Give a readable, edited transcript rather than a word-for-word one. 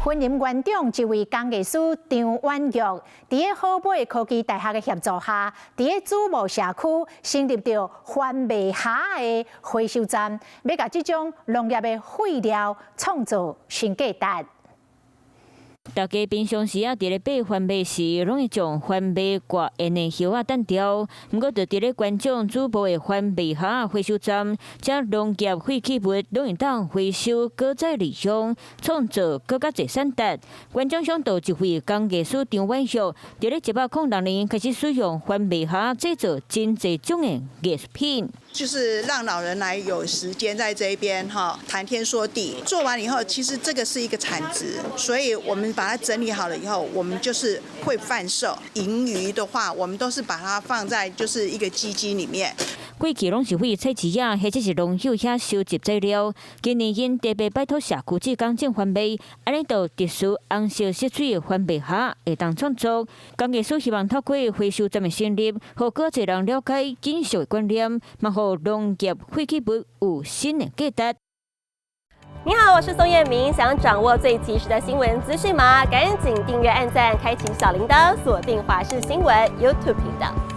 雲林縣長一位工藝師張婉玉，佇咧好尾科技大學的協助下，佇咧主幕社區成立著番麥蝦的回收站，欲共這種農業的廢料創造新價值。大家平常時啊，佇咧掰番麥時，攏會將番麥掛緣的葉仔擲掉。毋過，就佇咧縣長主幕的番麥蝦回收站，這農業廢棄物攏會當回收，閣再利用，創造閣較濟產值。縣長想到一位工藝師張婉玉，佇咧106年開始使用番麥蝦製作真濟種的藝術品。就是讓老人來有時間在這邊哈談天說地。做完以後，其實這個是一個產值，所以我們把它整理好了以後，我們就是會販售。盈餘的話，我們都是把它放在就是一個基金裡面。過去攏是去菜市仔或者是農友遐收集材料，今年𪜶特別拜託社區志工種番麥，按呢就特殊紅色色水的番麥蝦會當創作。工藝師希望透過回收站的成立，予閣濟人了解減塑的觀念，嘛予農業廢棄物有新的價值。你好，我是宋燕明，想掌握最及時的新聞資訊嗎？趕緊訂閱、按讚、開啟小鈴鐺，鎖定華視新聞 YouTube 頻道。